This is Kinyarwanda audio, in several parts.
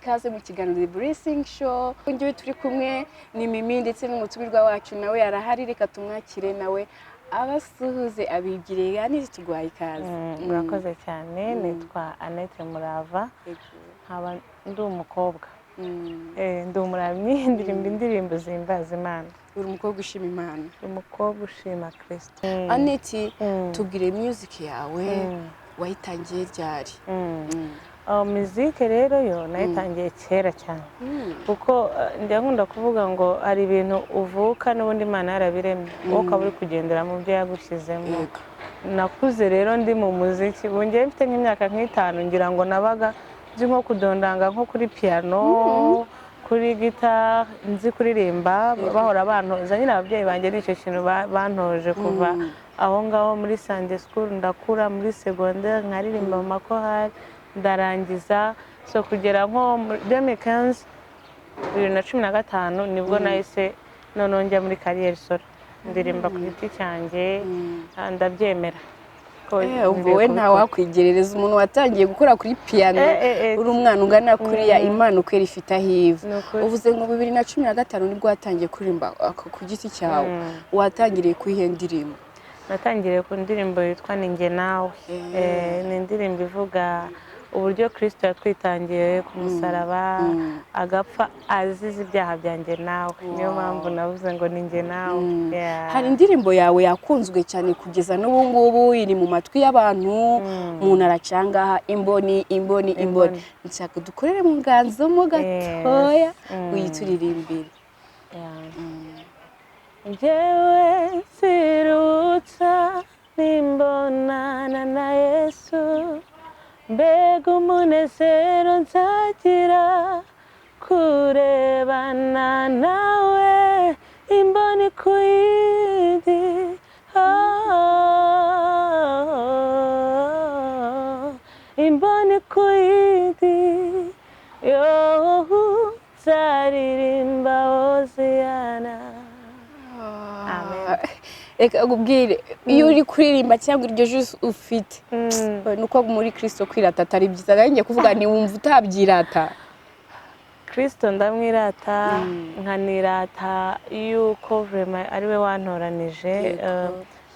Ikaze mu kiganiro The Blessing Show. Ngewe turi kumwe ni Mimi ndetse n'umutumirwa wacu nawe arahari, reka tumwakire nawe abasuhuze abibwire. Anete, tuguhaye ikaze. Murakoze cyane. Nitwa Annette Murava, nkaba ndi umukobwa. Ndi umuramyi, ndirimba indirimbo zihimbaza Imana. Uri umukobwa ushima Imana. Umukobwa ushima Kristo. Annette, tubwire music yawe, wayitangiye ryari? Oh, muzike rero yo nayitangiye kera cyane, kuko njya nkunda kuvuga ngo hari ibintu uvuka n'ubundi Imana yarabiremye, wowe ukaba uri kugendera mu byo yagushyizemo. Nakuze rero ndi mu muziki. Ubu ngewe mfite nk'imyaka nk'itanu ngira ngo, nabaga nzi nko kudondanga nko kuri piano, kuri gitari, nzi kuririmba. Bahora bantoza nyine, ababyeyi banjye nicyo kintu bantoje kuva aho ngaho muri Sunday school, ndakura muri secondaire nkaririmba mu makorali, ndarangiza. So kugera nko muri 2015, 2015, nibwo nahise noneho njya muri carrière solo, ndirimba ku giti cyanjye. Ndabyemera ko Ubwo ngiye we kubikora. Ntawakwigerereza umuntu watangiye gukora kuri piano uri umwana ungana kuriya. Imana ukwera ifite aho iva. Ni ukuri. Uvuze ngo 2015 nibwo watangiye kuririmba ku giti cyawe. Watangiriye ku iyihe ndirimbo? Natangiriye ku ndirimbo yitwa Ni Njye Nawe. Ni indirimbo ivuga uburyo Kirisito yatwitangiye ku musaraba, agapfa azize ibyaha byanjye nawe. Niyo mpamvu navuze ngo ni njye nawe. Yeah. Hari indirimbo yawe yakunzwe cyane, kugeza n'ubu ngubu iri mu matwi y'abantu, umuntu aracangaha imboni, imboni, imboni. Imboni. Nshaka dukorere mu nganzo mo gatoya, uyituririmbire. Yeah. Njyewe nzirutsa nimbonana na Yesu, mbega umunezero nzagira kurebana nawe imboni ku yindi. Oh, imboni ku yindi yo, nzaririmba hoziyana. Amen. Reka nkubwire, iyo uri kuririmba cyangwa iryo jwi ufite, ni uko muri Kirisito kwirata atari byiza. Nanjye kuvuga ntiwumva utabyirata. Kristo ndamwirata, nkanirata yuko vraiment ari we wantoranije.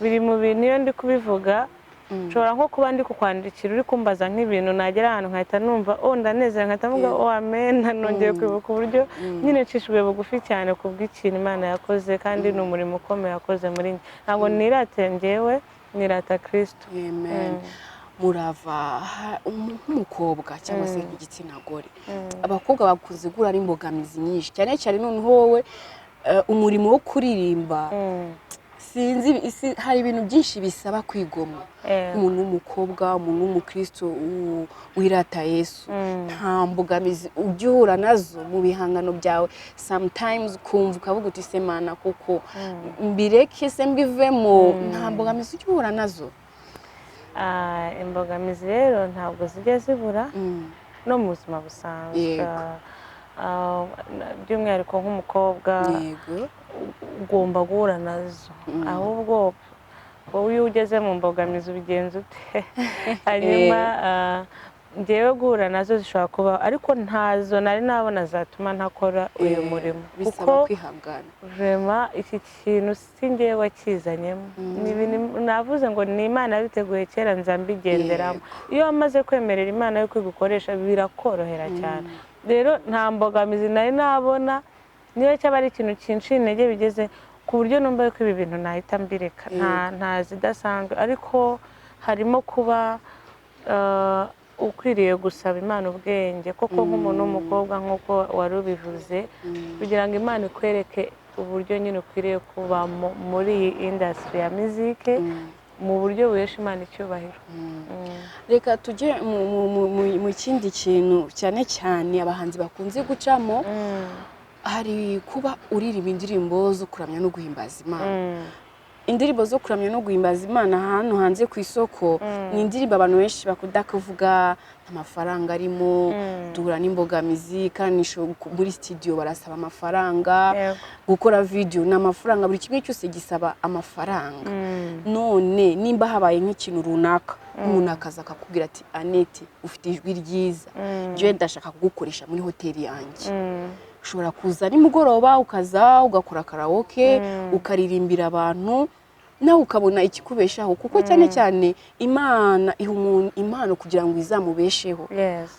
Biri mu bintu iyo ndi kubivuga, nshobora nko kuba ndi kukwandikira uri kumbaza nk'ibintu, nagera ahantu nkahita numva, oh, ndanezerewe, nkahita mvuga "Oh, amen", nongeye kwibuka uburyo nyine ncishijwe bugufi cyane ku bw'ikintu Imana yakoze, kandi ni umurimo ukomeye yakoze muri njye. Ntabwo nirate njyewe, nirata Kristo. Amen. Murava, nk'umukobwa cyangwa se nk'igitsina gore, abakobwa bakunze guhura n'imbogamizi nyinshi cyane cyane. Noneho wowe, umurimo wo kuririmba, sinzi hari ibintu byinshi bisaba kwigomwa. Umuntu w'umukobwa, umuntu w'umukristo wirata Yesu, nta mbogamizi ujya uhura nazo mu bihangano byawe? Sometimes ukumva ukavuga uti: "Se Mana, kuko mbireke se mbivemo?" Nta mbogamizi ujya uhura nazo? Ah, imbogamizi rero ntabwo zijya zibura no mu buzima busanzwe. By'umwihariko nk'umukobwa ugomba guhura nazo. Ahubwo wowe iyo ugeze mu mbogamizi ubigenza ute? Hanyuma njyewe guhura nazo zishobora kuba, ariko ntazo nari nabona zatuma ntakora uyu murimo, Bisaba kuko kwihangana. Vraiment iki kintu si njyewe wakizanyemo. Ni ibintu navuze ngo ni Imana yabiteguye kera, nza mbigenderamo. Iyo wamaze kwemerera Imana yuko igukoresha, birakorohera cyane. Rero nta mbogamizi nari nabona, niyo cyaba ari ikintu kinciye intege bigeze ku buryo numva yuko ibi bintu nahita mbireka, nta zidasanzwe. Ariko harimo kuba ukwiriye gusaba Imana ubwenge koko nk'umuntu w'umukobwa, nk'uko wari ubivuze, kugira ngo Imana ikwereke uburyo nyine ukwiriye kubamo muri iyi industry ya muzike mu buryo buhesha Imana icyubahiro. Reka tujye mu kindi kintu cyane cyane abahanzi bakunze gucamo. Hari kuba uririmba indirimbo zo kuramya no guhimbaza Imana. Indirimbo zo kuramya no guhimbaza Imana hano hanze ku isoko ni indirimbo abantu benshi bakunda kuvuga amafaranga arimo, duhura n'imbogamizi kandi muri studio barasaba amafaranga, gukora video ni amafaranga, buri kimwe cyose gisaba amafaranga. None nimba habaye nk'ikintu runaka Umuntu akaza akakubwira ati: "Annette, ufite ijwi ryiza, njyewe ndashaka kugukoresha muri hoteli yanjye." Ushobora kuza nimugoroba, ukaza ugakora karaoke, ukaririmbira abantu, nawe ukabona ikikubeshaho, kuko cyane cyane Imana iha umuntu impano kugira ngo izamubesheho.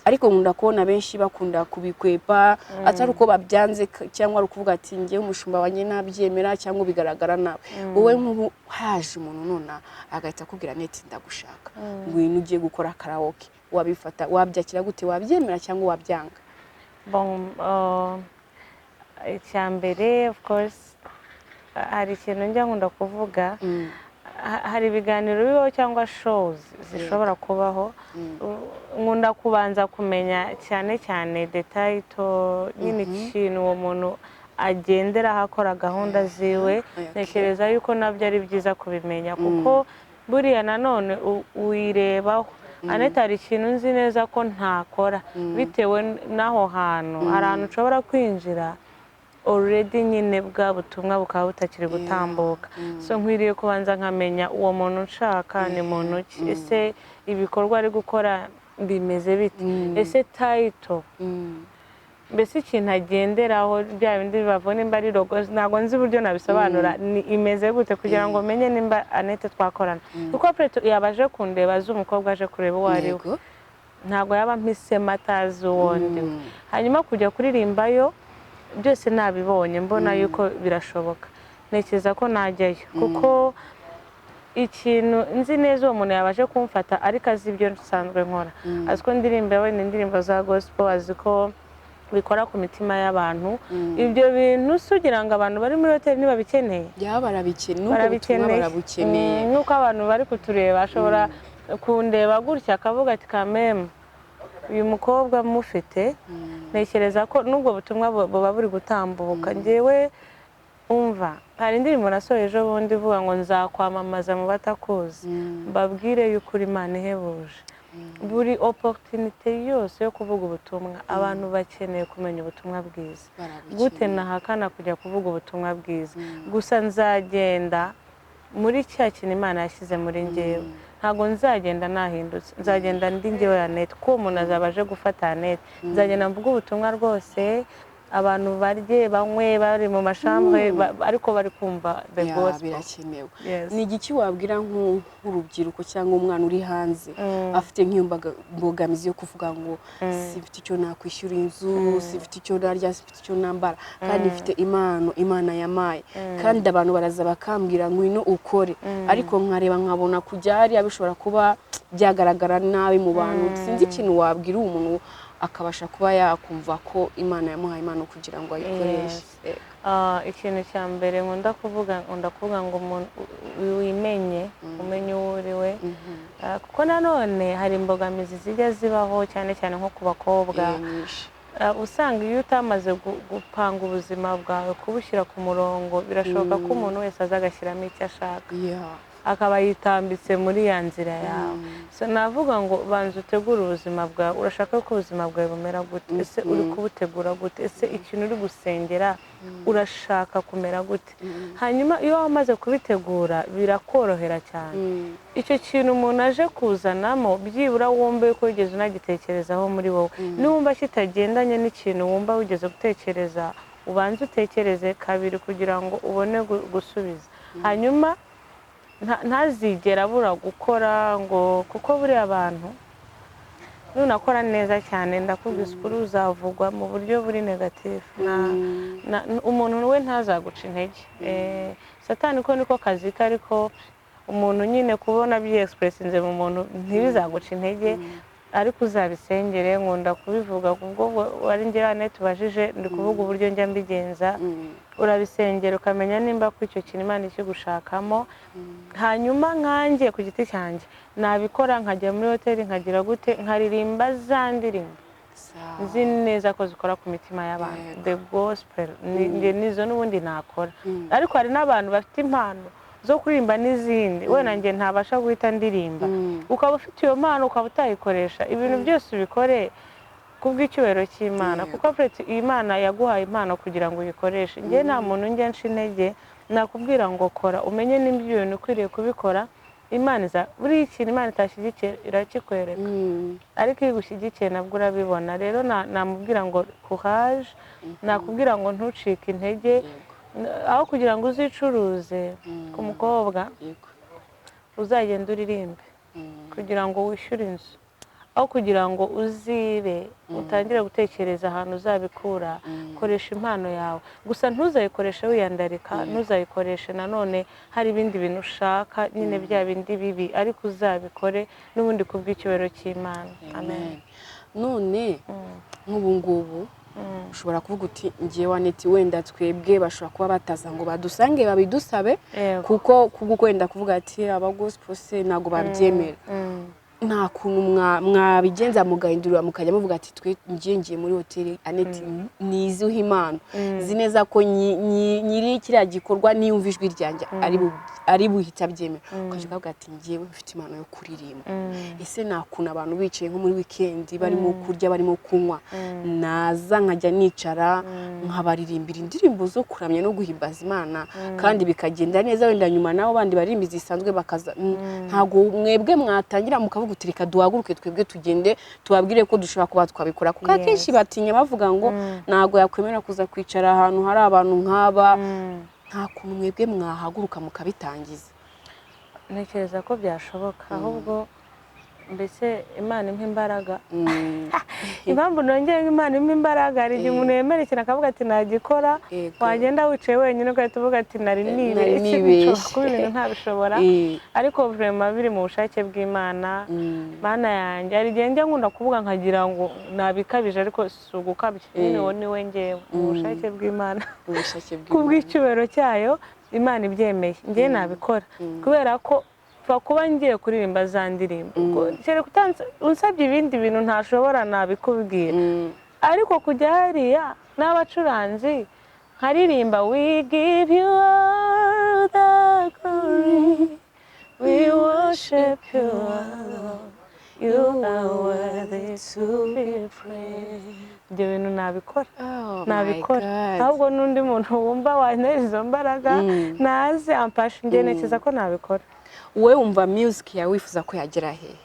Ariko nkunda kubona benshi bakunda kubikwepa, atari uko babyanze cyangwa ari ukuvuga ati: "Ngewe umushumba wanjye nabyemera," cyangwa bigaragara nawe. Wowe nk'ubu haje umuntu nona agahita akubwira: "Annette, ndagushaka, ngwino ugiye gukora karaoke," wabifata, wabyakira gute? Wabyemera cyangwa wabyanga? Bon, icya mbere, of course, hari ikintu njya nkunda kuvuga. Hari ibiganiro bibaho cyangwa shows zishobora kubaho. Nkunda kubanza kumenya cyane cyane the title nyine, ikintu uwo muntu agenderaho akora gahunda ziwe. Ntekereza yuko nabyo ari byiza kubimenya, kuko buriya nanone uyirebaho. Annette, hari ikintu nzi neza ko ntakora bitewe n'aho hantu. Hari ahantu ushobora kwinjira, already nyine bwa butumwa bukaba butakiri gutambuka. So nkwiriye kubanza nkamenya uwo muntu nshaka ni muntu ki, ese ibikorwa ari gukora bimeze bite, ese title, mbese ikintu agenderaho, bya bindi bavuga nimba ari logo, ntabwo nzi uburyo nabisobanura, ni imeze gute, kugira ngo menye nimba Annette twakorana. Kuko Preto yaba aje kundeba azi umukobwa aje kureba uwo ari we, ntabwo yaba mpisemo atazi uwo ndi we. Hanyuma kujya kuririmbayo, byose nabibonye, mbona yuko birashoboka, ntekereza ko najyayo, kuko ikintu nzi neza, uwo muntu yabashe kumfata ariko azi ibyo nsanzwe nkora, azi ko ndirimba wenda indirimbo za gospel, azi ko bikora ku mitima y'abantu. Ibyo bintu si ugira ngo abantu bari muri hoteli ntibabikeneye? Byaba barabikeneye, n'ubwo butumwa barabukeneye. Nk'uko abantu bari kutureba, ashobora kundeba gutya akavuga ati: "Kameme, uyu mukobwa mufite." Ntekereza ko n'ubwo butumwa buba buri gutambuka. Ngewe umva, hari indirimbo nasohoye ejo bundi ivuga ngo: "Nzakwamamaza mu batakuzi, mbabwire yuko uri Imana ihebuje." Buri opportunité yose yo kuvuga ubutumwa, abantu bakeneye kumenya ubutumwa bwiza. Gute nahakana kujya kuvuga ubutumwa bwiza? Gusa nzagenda muri cya kintu Imana yashyize muri njyewe. Ntabwo nzagenda nahindutse, nzagenda ndi njyewe Annette, kuko uwo muntu azaba aje gufata Annette. Nzagenda mvuge ubutumwa rwose, abantu barye, banywe, bari mu ma chambre, ariko bari kumva the gospel. Birakenewe. Yes. Ni igiki wabwira nk'urubyiruko cyangwa umwana uri hanze afite nk'iyo mbogamizi yo kuvuga ngo: "Simfite icyo nakwishyura inzu, simfite icyo narya, simfite icyo nambara, kandi mfite impano Imana yamaye, kandi abantu baraza bakambwira ngwino ukore, ariko nkareba nkabona kujya hariya bishobora kuba byagaragara nabi mu bantu"? Sinzi ikintu wabwira uwo muntu akabasha kuba yakumva ko Imana yamuhaye impano kugira ngo ayikoreshe. Ah, ikintu cya mbere nkunda kuvuga ngo umuntu wimenye, umenye uwo uri we. Ah, kuko nanone hari imbogamizi zijya zibaho, cyane cyane nko ku bakobwa. Nyinshi. Ah, usanga iyo utamaze gupanga ubuzima bwawe, kubushyira ku murongo, birashoboka ko umuntu wese aza agashyiramo icyo ashaka, akaba yitambitse muri ya nzira yawe. So navuga ngo banza utegure ubuzima bwawe. Urashaka ko ubuzima bwawe bumera gute? Ese uri kubutegura gute? Ese ikintu uri gusengera, urashaka kumera gute? Hanyuma iyo wamaze kubitegura, birakorohera cyane. Icyo kintu umuntu aje kuzanamo, byibura wumve ko wigeze unagitekerezaho muri wowe. Niwumva kitagendanye n'ikintu wumva wigeze gutekereza, ubanze utekereze kabiri kugira ngo ubone gusubiza. Hanyuma ntazigere abura gukora, ngo kuko buriya abantu, nunakora neza cyane, ndakubwiza ukuri, uzavugwa mu buryo buri negative. Umuntu we ntazaguca intege. Satani ko niko kazi ke, ariko umuntu nyine kubona byiyexpressinze mu muntu, ntibizaguca intege, ariko uzabisengere. Nkunda kubivuga kubwo wari ngira Annette tubajije, ndi kuvuga uburyo njya mbigenza. Urabisengera, ukamenya nimba ko icyo kintu Imana ikigushakamo. Hanyuma nkanjye ku giti cyanjye nabikora, nkajya muri hoteli, nkagira gute, nkaririmba za ndirimbo nzi neza ko zikora ku mitima y'abantu, the gospel. Njye nizo n'ubundi nakora, ariko hari n'abantu bafite impano zo kuririmba n'izindi wenda njye ntabasha guhita ndirimba. Ukaba ufite iyo mpano, ukaba utayikoresha, ibintu byose ubikore kubw'icyubahiro cy'Imana, kuko Fred, iyi Imana yaguhaye impano kugira ngo uyikoreshe. Njye nta muntu njya nca intege, nakubwira ngo kora, umenye nimba ibyo bintu ukwiriye kubikora. Imana iza buriya ikintu Imana itashyigikiye irakikwereka, ariko iyo igushyigikiye nabwo urabibona. Rero namubwira ngo courage, nakubwira ngo ntucike intege. Aho kugira ngo uzicuruze ku mukobwa, uzagenda uririmbe kugira ngo wishyure inzu, aho kugira ngo uzibe utangire gutekereza ahantu uzabikura. Koresha impano yawe gusa, ntuzayikoreshe wiyandarika, ntuzayikoreshe nanone hari ibindi bintu ushaka nyine, bya bindi bibi, ariko uzabikore n'ubundi kubw'icyubahiro cy'Imana. Amen. Amen. None nk'ubu ngubu ushobora kuvuga uti: "Ngewe Aneti," wenda twebwe bashobora kuba bataza ngo badusange babidusabe, kuko kubwo wenda kuvuga ati aba gospel se ntabwo babyemera. Nta kuntu mwabigenza mugahindurira, mukajya muvuga ati: "Twe ngiye muri hoteli, Aneti niziho impano, nzi neza ko nyiri kiriya gikorwa niyumva ijwi ryanjye ari buhita abyemera," ukajya ukavuga ati: "Ngewe mfite impano yo kuririmba." Ese nta kuntu abantu bicaye nko muri weekend, barimo kurya, barimo kunywa, naza nkajya nicara nkabaririmbira indirimbo zo kuramya no guhimbaza Imana, kandi bikagenda neza, wenda nyuma nabo bandi baririmba zisanzwe bakaza? Ntabwo mwebwe mwatangira mukavuga uti: "Reka duhaguruke twebwe tugende tubabwire ko dushobora kuba twabikora," kuko akenshi batinya, bavuga ngo ntabwo yakwemera kuza kwicara ahantu hari abantu nk'aba? Nta kuntu mwebwe mwahaguruka mukabitangiza? Ntekereza ko byashoboka, ahubwo mbese Imana impa imbaraga. Impamvu nongeye ngo Imana impa imbaraga, hari igihe umuntu yemera ikintu akavuga ati nagikora, wagenda wicaye wenyine ugahita uvuga ati nari nari nibeshye, nibeshye. Nshobora kuba ibintu ntabishobora. Ariko vraiment biri mu bushake bw'Imana. Mana yanjye, hari igihe njya nkunda kuvuga nkagira ngo nabikabije, ariko si ugukabya nyine, uwo ni we ngewe mu bushake bw'Imana, ubushake bw'Imana. Kubw'icyubahiro cyayo, Imana ibyemeye, ngewe nabikora, kubera ko pfa kuba ngiye kuririmba za ndirimbo. Kereka unsabye ibindi bintu ntashobora nabikubwira, ariko kujya hariya n'abacuranzi nkaririmba "We give you all the glory, we worship you alone, you are worthy to be praised," ibyo bintu nabikora. Oh my Nabikora. God. Ahubwo n'undi muntu wumva wantera izo mbaraga naze amfashe, njye ntekereza ko nabikora. Wowe wumva music yawe wifuza ko yagera hehe?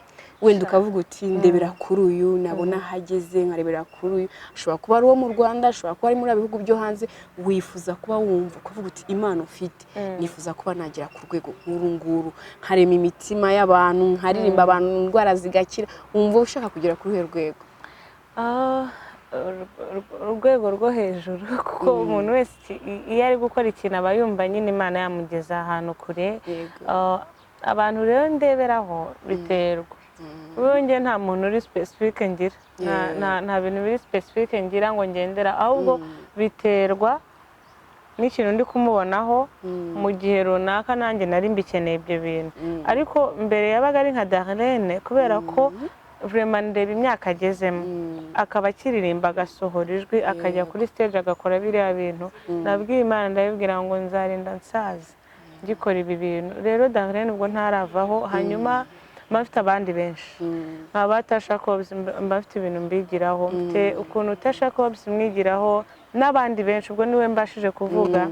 Wenda ukavuga uti: "Ndebera kuri uyu, nabona ahageze nkarebera kuri uyu." Ashobora kuba ari uwo mu Rwanda, ashobora kuba ari muri bihugu byo hanze. Wifuza kuba wumva ukavuga uti: "Impano mfite, nifuza kuba nagera ku rwego nk'uru nguru, nkarema imitima y'abantu, nkaririmba abantu indwara zigakira." Wumva ushaka kugera kuri uruhe rwego? Ah, urwego rwo hejuru, kuko umuntu wese iyo ari gukora ikintu aba yumva nyine Imana yamugeza ahantu kure. Ah, abantu rero ndeberaho biterwa. Ubu njye nta muntu uri spécifique ngira. Nta bintu biri spécifique ngira ngo ngendera, ahubwo biterwa n'ikintu ndi kumubonaho mu gihe runaka, nanjye nari mbikeneye ibyo bintu. Ariko mbere yabaga ari nka Darlene, kubera ko vraiment ndeba imyaka agezemo, akaba akiririmba, agasohora ijwi, akajya kuri stage agakora biriya bintu. Nabwiye Imana, ndabibwira ngo nzarinda nsaza ngikora ibi bintu. Rero Darlene ubwo ntaravaho, hanyuma mba mfite abandi benshi nka ba Tasha Cobbs, mba mfite ibintu mbigiraho, mfite ukuntu Tasha Cobbs mwigiraho n'abandi benshi, ubwo niwe mbashije kuvuga.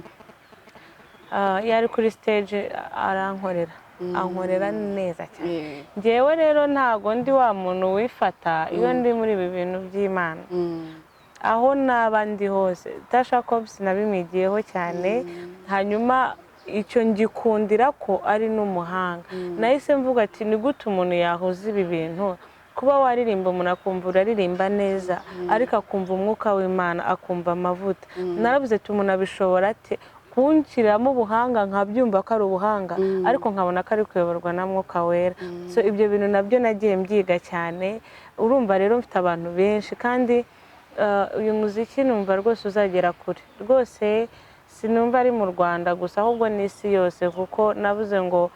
Ah, iyo ari kuri stage arankorera, ankorera neza cyane. Njyewe rero ntago ndi wa muntu wifata iyo ndi muri ibi bintu by'Imana. Aho naba ndi hose, Tasha Cobbs nabimwigiyeho cyane. Hanyuma icyo ngikundira ko ari n'umuhanga. Nahise mvuga ati: "Ni gute umuntu yahuza ibi bintu?" Kuba waririmba, umuntu akumva uraririmba neza, ariko akumva umwuka w'Imana, akumva amavuta. Naravuze ati: "Umuntu abishobora ate kunshyiramo ubuhanga, nkabyumva ko ari ubuhanga, ariko nkabona ko ari kuyoborwa na Mwuka Wera?" So ibyo bintu nabyo nagiye mbyiga cyane. Urumva rero mfite abantu benshi, kandi uyu muziki numva rwose uzagera kure rwose. Sinumva ari mu Rwanda gusa, ahubwo n'isi yose, kuko nabuze ngo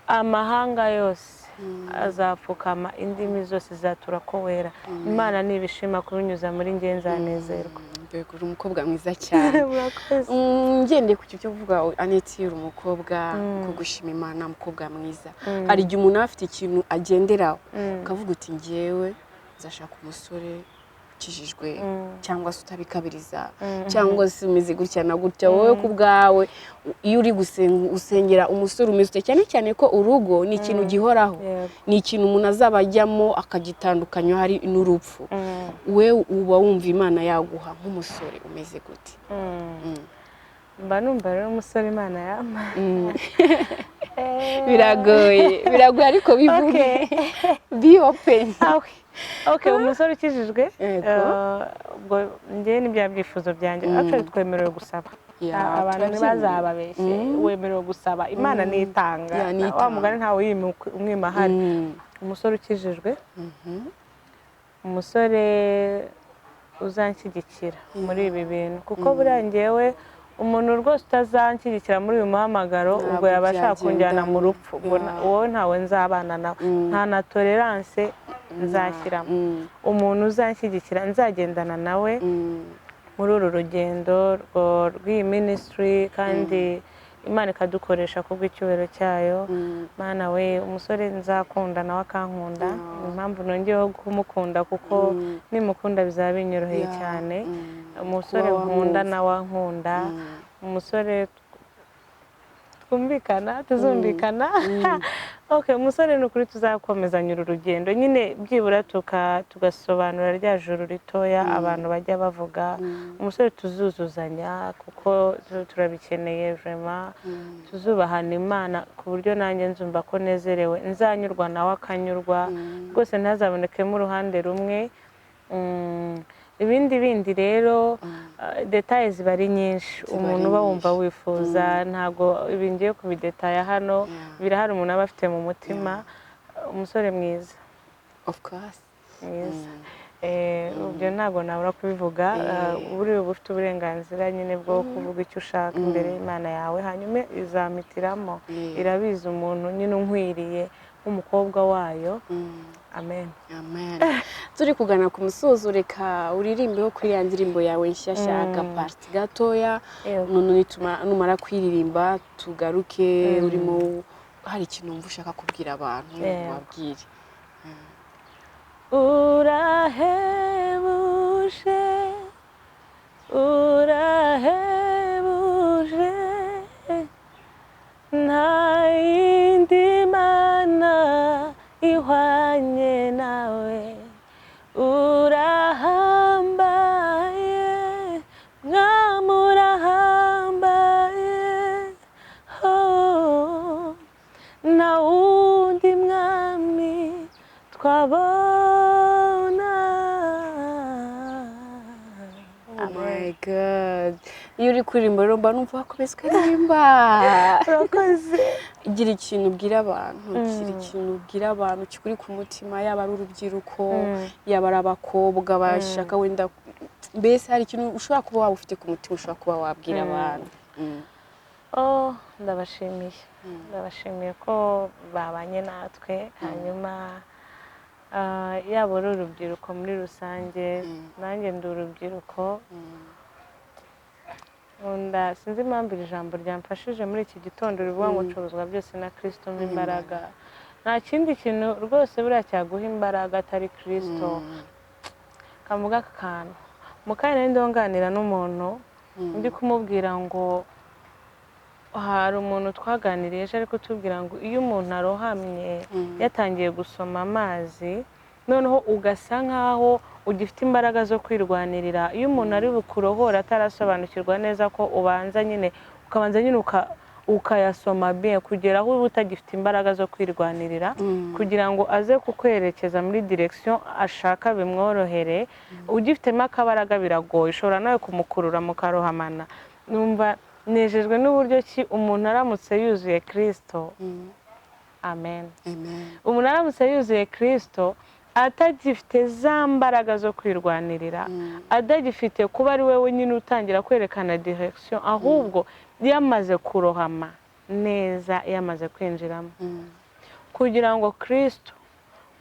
amahanga yose azapfukama, indimi zose zizatura ko wera. Imana nibishima kubinyuza muri njye, nzanezerwa. Mbega uri umukobwa mwiza cyane! Murakoze. Ngendeye ku cyo uvuga, Aneti, uri umukobwa ko gushima Imana, umukobwa mwiza. Hari igihe umuntu aba afite ikintu agenderaho, ukavuga uti: "Ngewe nzashaka umusore ukijijwe cyangwa se utabikabiriza cyangwa se umeze gutya na gutya, wowe ku bwawe iyo uri gusenga usengera umusore umeze ute? Cyane cyane ko urugo ni ikintu gihoraho, ni ikintu umuntu azaba ajyamo akagitandukanya hari n'urupfu. We uba wumva Imana yaguha nk'umusore umeze gute? Mba numva rero umusore Imana yampa Biragoye, biragoye, ariko bivuge, be open. Okay, umusore ukijijwe, ubwo njye ni bya byifuzo byanjye. Actually twemerewe gusaba, abantu ntibazababeshye, wemerewe gusaba, Imana nitanga, wa mugani ntawe umwima ahari. Umusore ukijijwe, umusore uzanshyigikira muri ibi bintu, kuko buriya njyewe umuntu rwose utazanshyigikira muri uyu muhamagaro, ubwo yaba ashaka kunjyana mu rupfu, wowe ntawe nzabana nawe, nta na tolerance nzashyiramo. Umuntu uzanshyigikira nzagendana nawe muri uru rugendo rw'iyi ministry, kandi Imana ikadukoresha kubw'icyubahiro cyayo. Mana we, umusore nzakunda nawe akankunda, impamvu nongeyeho kumukunda kuko nimukunda bizaba binyoroheye cyane. Umusore nkunda nawe ankunda, umusore twumvikana, tuzumvikana. Okay, umusore ni ukuri tuzakomezanya uru rugendo nyine, byibura tugasobanura rya juru ritoya abantu bajya bavuga. Umusore tuzuzuzanya kuko turabikeneye vraiment, tuzubahana Imana ku buryo nanjye nzumva ko nezerewe, nzanyurwa nawe akanyurwa, rwose ntazabonekemo uruhande rumwe. Ibindi bindi rero detaye ziba ari nyinshi, umuntu uba wumva wifuza, ntabwo ibi ngiye kubidetaya hano, birahari umuntu aba afite mu mutima. Umusore mwiza, of course mwiza, ibyo ntabwo nabura kubivuga. Buriya uba ufite uburenganzira nyine bwo kuvuga icyo ushaka imbere y'Imana yawe, hanyuma izamitiramo, irabizi umuntu nyine unkwiriye nk'umukobwa wayo. Amen. Amen. Turi kugana ku musozo, reka uririmbeho kuri ya ndirimbo yawe nshyashya agaparti gatoya, none numara kwiririmba tugaruke urimo hari ikintu wumva ushaka kubwira abantu, wabwire. Urahebuje, urahebuje, nta yindi mana ihwanye nawe, urahambaye mwami, urahambaye, oh, nta wundi mwami twabona. Oh my God, iyo uri kuririmba rero mba numva wakomeza ukaririmba. Urakoze. Gira ikintu ubwira abantu, gira ikintu ubwira abantu kikuri ku mutima, yaba ari urubyiruko, yaba ari abakobwa bashaka wenda, mbese hari ikintu ushobora kuba waba ufite ku mutima ushobora kuba wabwira abantu. Oh, ndabashimiye, ndabashimiye ko babanye natwe, hanyuma yaba ari urubyiruko muri rusange, nanjye ndi urubyiruko. Nkunda, sinzi impamvu iri jambo ryamfashije muri iki gitondo rivuga ngo ncuruzwa byose na Kristo mpa imbaraga. Nta kindi kintu rwose buriya cyaguha imbaraga atari Kristo. Kamuga aka kantu mu kanya nari ndonganira n'umuntu, ndi kumubwira ngo hari umuntu twaganiriye ejo ari kutubwira ngo iyo umuntu arohamye yatangiye gusoma amazi, noneho ugasa nkaho ugifite imbaraga zo kwirwanirira, iyo umuntu ari bukurohora atarasobanukirwa neza ko ubanza nyine ukabanza nyine ukayasoma bien kugera aho uba utagifite imbaraga zo kwirwanirira, kugira ngo aze kukwerekeza muri direction ashaka bimworohere. Ugifitemo akabaraga biragoye, ushobora nawe kumukurura mukarohamana. Numva nejejwe n'uburyo ki umuntu aramutse yuzuye Kristo, amen, umuntu aramutse yuzuye Kristo atagifite za mbaraga zo kwirwanirira, atagifite kuba ari we wenyine utangira kwerekana direction, ahubwo yamaze kurohama neza, yamaze kwinjiramo, kugira ngo Kristo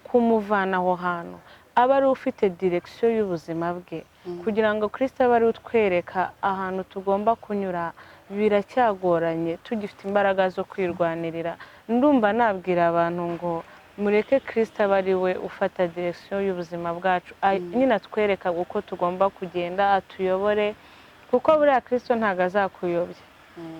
kumuvana aho hantu aba ari ufite direction y'ubuzima bwe, kugira ngo Kristo abe ari utwereka ahantu tugomba kunyura, biracyagoranye tugifite imbaraga zo kwirwanirira. Ndumva nabwira abantu ngo Mureke Kirisito abe ari we ufata direction y'ubuzima bwacu, nyine atwereka uko tugomba kugenda, atuyobore, kuko buriya Kirisito ntabwo azakuyobya.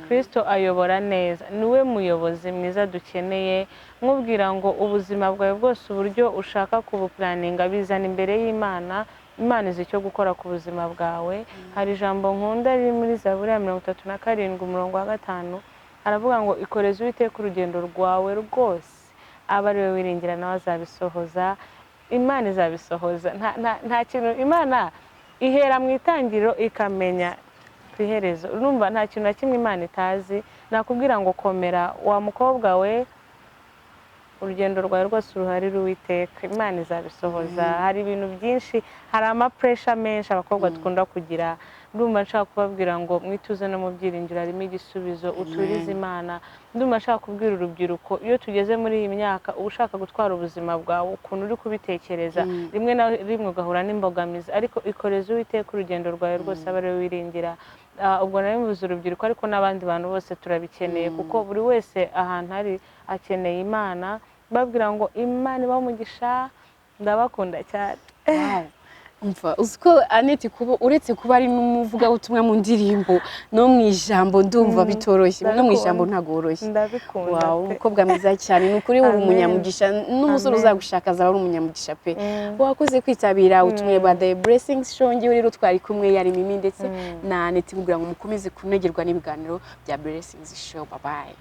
Kirisito ayobora neza, niwe muyobozi mwiza dukeneye. Nkubwira ngo ubuzima bwawe bwose, uburyo ushaka kubuplanninga, bizana imbere y'Imana. Imana izi icyo gukora ku buzima bwawe. Hari ijambo nkunda riri muri Zaburi ya 37 umurongo wa 5, aravuga ngo: "Ikoreze Uwiteka urugendo rwawe rwose, abe ari we wiringira, nawe azabisohoza." Imana izabisohoza. Nta kintu, Imana ihera mu itangiriro ikamenya ku iherezo. Urumva nta kintu na kimwe Imana itazi. Nakubwira ngo komera wa mukobwa we, urugendo rwawe rwose uruharire Uwiteka, Imana izabisohoza. Hari ibintu byinshi, hari amapressure menshi abakobwa dukunda kugira. Ndumva nshaka kubabwira ngo mwituze no mu byiringiro harimo igisubizo, uturize Imana. Ndumva nshaka kubwira urubyiruko, iyo tugeze muri iyi myaka uba ushaka gutwara ubuzima bwawe ukuntu uri kubitekereza, rimwe na rimwe ugahura n'imbogamizi, ariko ikoreze Uwiteka urugendo rwawe rwose, abe ari we wiringira. Ubwo nari mvuze urubyiruko, ariko n'abandi bantu bose turabikeneye, kuko buri wese ahantu ari akeneye Imana. Babwira ngo Imana ibahe umugisha, ndabakunda cyane. Wow. Umva, uzi ko Annette, kuba uretse kuba ari n'umuvugabutumwa mu ndirimbo no mu ijambo, ndumva bitoroshye. No mu ijambo ntabwo woroshye. Ndabikunda Wow, pe. umukobwa mwiza cyane, ni ukuri uri Amen. umunyamugisha, n'umusore Amen. uzagushaka azaba ari umunyamugisha pe. Wakoze kwitabira ubutumwa bwa The Blessings Show. Ngewe rero twari kumwe yari Mimi ndetse na Annette, kugira ngo mukomeze kunogerwa n'ibiganiro bya Blessings Show. Bye bye.